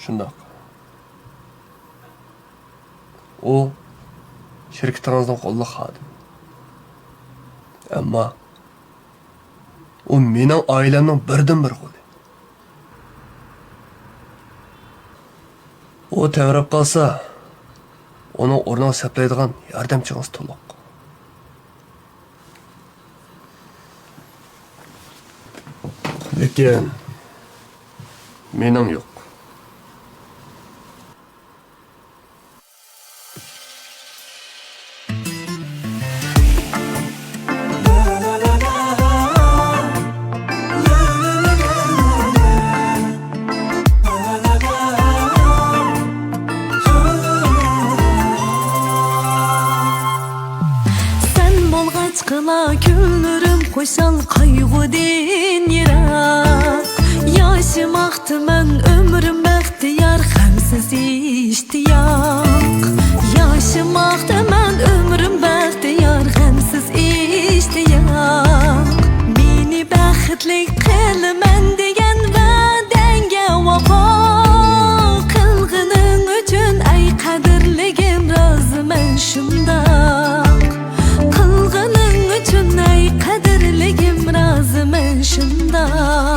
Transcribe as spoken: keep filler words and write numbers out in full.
شۇنداق. ئۇ شىركىتىڭىزنىڭ قوللۇق خادىمى. ئەمما ئۇ مېنىڭ ئائىلەمنىڭ بىردىنبىر قولى. ئۇ تەۋرەپ قالسا، ئۇنىڭ ئورنىغا سەپلەيدىغان ياردەمچىڭىز تولۇق. لېكىن مېنىڭ يوق. سەن بولغاچقىلا كۈنلىرىم خۇشال، قايغۇدىن يىراق. ياشىماقتىمەن ئۆمرۈم بەختىيار، غەمسىز ئىشتىياق. ياشىماقتىمەن ئۆمرۈم بەختىيار، غەمسىز ئىشتىياق. مېنى بەختلىك قىلىمەن دېگەن ۋەدەڭگە ۋاپا قىلغىنىڭ ئۈچۈن، ئەي قەدىرلىگىم، رازىمەن شۇنداق. قىلغىنىڭ ئۈچۈن، ئەي قەدىرلىگىم، رازىمەن شۇنداق.